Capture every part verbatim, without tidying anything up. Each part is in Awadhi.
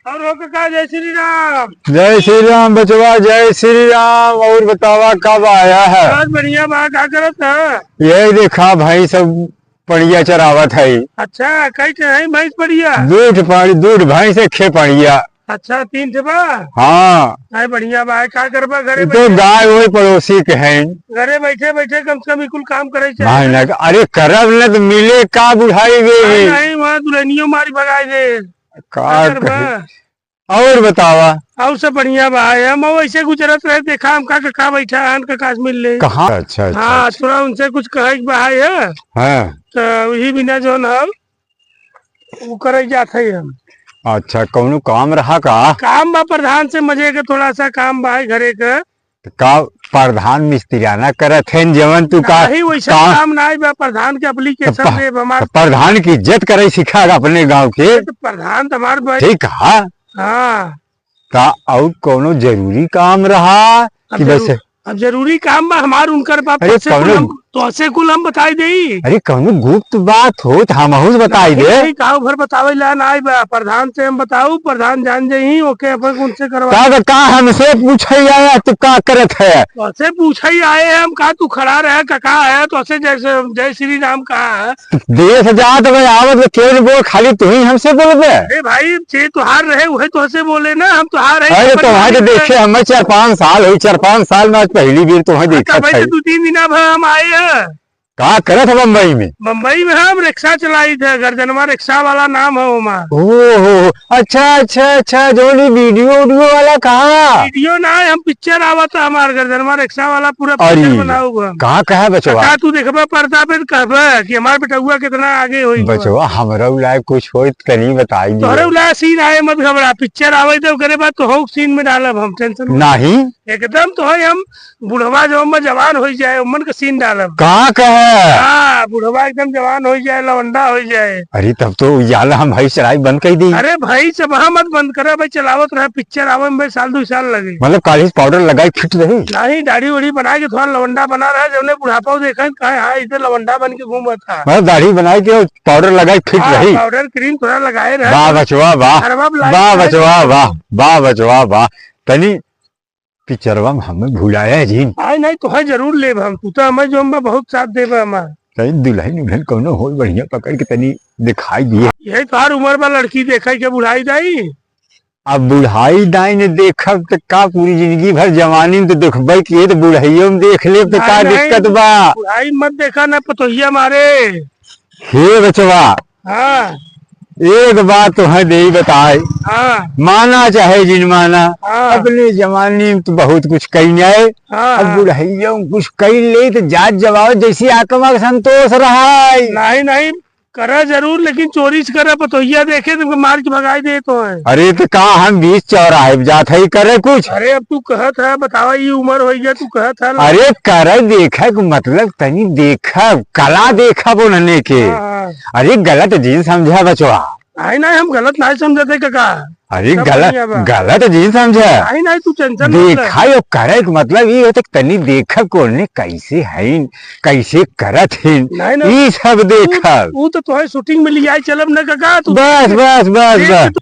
और हो काका, जय श्री राम। जय श्री राम बचवा, जय श्री राम। और बतावा, कब आया है? आज बढ़िया बा, का करत है? यही देखा भाई, सब पड़िया चरावत है। अच्छा, कई ठे है भैंस पड़िया? दू ठे पड़ी, दू ठे भैंस, एक ठे पड़िया। अच्छा, तीन ठे बा? हाँ। अरे बढ़िया बा, का करबा घरे तो बैठे? गाय वही पड़ोसी के हैं। घरे बैठे बैठे कम से कम ई कुल काम करे भाई चाहे। ना, अरे करब न तो मिले का बुढ़ाई में? नहीं, नहीं, वहाँ दुल्हनियों मारी भगाई दे। का का करबा? कहे? और बतावा। और सब बढ़िया बा, हम वैसे गुजरत रहे, देखा हम का, का, का बैठा हन, का, का मिल ले। कहाँ? अच्छा, अच्छा, हाँ, अच्छा। थोड़ा उनसे कुछ कहे के बा है। हाँ। तो वही बिना जौन हम उ करे जात है हम। अच्छा, कौनो काम रहा का? काम बा प्रधान से, मजे के थोड़ा सा काम बा है घरे के। तो का प्रधान मिस्त्रियाना करत हैं, जवन तू का नहीं, वैसा काम? काम ना बा, प्रधान के application तो प-, देब हमार। तो प्रधान की इज्जत करे सिखा अपने गांव के। तो प्रधान तो हमार बा। ठीक है। हाँ। का और कौनो जरूरी काम रहा अब कि बस जरू-, अब जरूरी काम बा हमार उनकर बा, अरे तोसे कुल कौनो हम, तोसे कुल हम बताई देई। अरे कौनो गुप्त बात हो तो हमहू से बताई नहीं, दे। नहीं, गाँव भर बतावे ला ना आई बा, प्रधान से हम बताऊ, प्रधान जान जाई, ओके अपन उनसे करवा। का, का हमसे पूछे आया, तू का करत है? तोसे पूछे आए हम, का तू खड़ा रहे, का, का है, तोसे जैसे जय श्री राम कहा है। देश जात में आवत में केहू न बोल, खाली तू ही हमसे बोलबे? अरे भाई, जे तोहार रहे, उहे तोहसे बोले ना, हम तोहार है, अरे अपन तोहार के मालिक है। देखे हमें चार पाँच साल होई, चार पाँच साल में आज पहली बेर तोहार हाँ, देखत तब है। दू तीन दिन अब हम आए हैं। का करत है बम्बई में? बम्बई में हम रिक्शा चलाई थे, गर्दनवा रिक्शा वाला नाम है ओमा। ओहो, अच्छा, अच्छा, अच्छा, जो नी वीडियो उडियो वाला कहा? वीडियो ना है, हम पिक्चर आवत है हमार गर्दनवा रिक्शा वाला, पूरा अरे, पिक्चर बनाऊ हम। कहाँ, कहाँ बचवा? का तू देखबा पर्दा पे तो कहबा कि हमार बेटउआ कितना आगे होई बा। बचवा, हमरा उलाय कुछ होई त तनी बताई दियो। तोहरे उलाय सीन आए, मत घबरा, पिक्चर आवे तो ओकरे बाद तो हो सीन में डालब हम, टेंशन मत। नहीं। एकदम तो है हम बुढ़वा जो हम जवान होई जाए, उमन के सीन डालब। का कहे? हाँ, बुढ़वा एकदम जवान होई जाए, लवंडा होई जाए। अरे तब तो यार हम भाई चलाई बंद कर दी। अरे भाई, सब हाँ मत बंद करे भाई, चलावत रहे, पिक्चर आवे में भाई साल दो साल लगे। मतलब काली पाउडर लगाई फिट रही? नहीं, दाढ़ी उड़ी बना के थोड़ा लवंडा बना रहा, जौने बुढ़ापा देखे, कहे, "हाँ, इधर लवंडा बन के घूमत था।" मतलब दाढ़ी बनाई के पाउडर लगाई फिट हाँ, रही? पाउडर क्रीम थोड़ा लगाए रहे। वाह बचवा, वाह। घरवा में लाइट वाह है। बचवा, वाह, वाह बचवा, वाह। तनी पिक्चरवा में हमें भुलाया जिन। आए नहीं, तोहे जरूर लेब हम, तू तो हमें जो हम बहुत साथ देबे हमार। तनी दुल्हन उल्हन कौनो होई बढ़िया पकड़ के तनी दिखाई दिए। यही तोहार उम्र बा, लड़की देखे के बुढ़ाई दाई। अब बुढ़ाई दाई ने देखब त का, पूरी जिंदगी भर जवानी में तो देखबे किए, तो बुढ़ाइयो में देख लेब तो का नहीं, नहीं, दिक्कत बा? बुढ़ाई मत देखा ना, पतोहिया मारे। हे बचवा, हाँ। एक बात तोहे देई बताए। हाँ। माना चाहे जिन माना, हाँ। अपने जवानी में तो बहुत कुछ कइने। हाँ, अब हाँ। बुढ़ैया में कुछ कइ ले तो जात जवाब जैसी आत्मा के संतोष रहा है। नहीं, नहीं, करा जरूर, लेकिन चोरी से करा, पतोहिया देखे तुमको मार के भगाई दे तो है। अरे तो का हम बीच चौराहे पे जात है करे कुछ? अरे अब तू कहत है, बतावा, ये उम्र हो गया, तू कहत है। अरे करे देखे के मतलब तनी देखब, कला देखब उन्हने के। हाँ, हाँ। अरे गलत जिन समझा बचवा। नहीं, नहीं, हम गलत नहीं समझते काका। अरे सब गलत, बढ़िया बा। गलत जिन समझा। नहीं, नहीं, तू टेंशन मत ले। देखा यो करे के मतलब ये होता कि तनी देखब कि उन्हें कैसे हैं, कैसे करत हैं, नहीं, नहीं, ई सब तू, देखब। तू तो तोहे शूटिंग में लियाई चलब न काका, तू बस, बस, बस, देख बस। के तू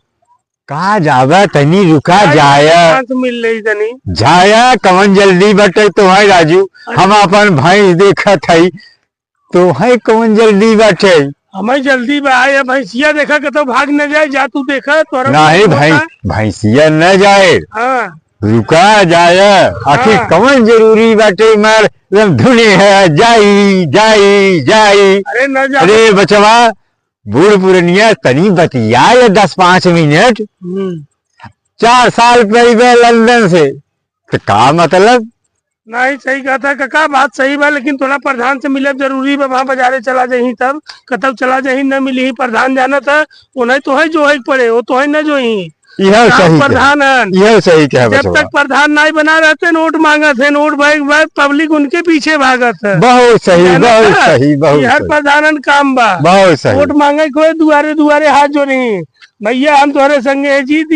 का जाबा तनी रुका जाया, जाया। शांत मिल ले तनी। जाया, कवन जल्दी बटे तोहे राजू, अच्छा। हम अपन भैंस देखत हई, तोहे कौन जल्दी बाटे? हमें जल्दी बा, ये भैंसिया देखा कतौ भाग न जाए, जा तू देखा, तोरा नहीं कुछ भैं-, होता। भैंसिया न जाए। हाँ। रुका जाए, आखिर हाँ। कौन जरूरी बाटे मार, एकदम धुने है, जाई, जाई, जाई। अरे न जा। अरे बचवा, बूढ़ पुरनिया तनी बतिया ये दस पाँच मिनट। हम्म। चार साल पे अइबे लंदन से, तो का मतलब? नहीं, सही कहत है काका, बात सही बा, लेकिन तोरा प्रधान से मिलब जरूरी बा। वहाँ बाजारे चला जाही तब, कतौ चला जाही, न मिली, प्रधान जानत है, वो नहीं तो है जो है पड़े, वो तो है न जो ही। यह गाँव सही कहे, प्रधान हन। यह सही कहे जब बचवा। तक प्रधान नहीं बना रहते, नोट मांगत है, नोट भाई, भाई, पब्लिक उनके पीछे भागत है। बहुत सही, जानत बहुत है? सही, बहुत ये हर सही। प्रधानन काम बा। बहुत सही। नोट मांगे कोई दुआरे दुआरे हाथ जोड़ी, भैया हम तोहरे संगे है जी,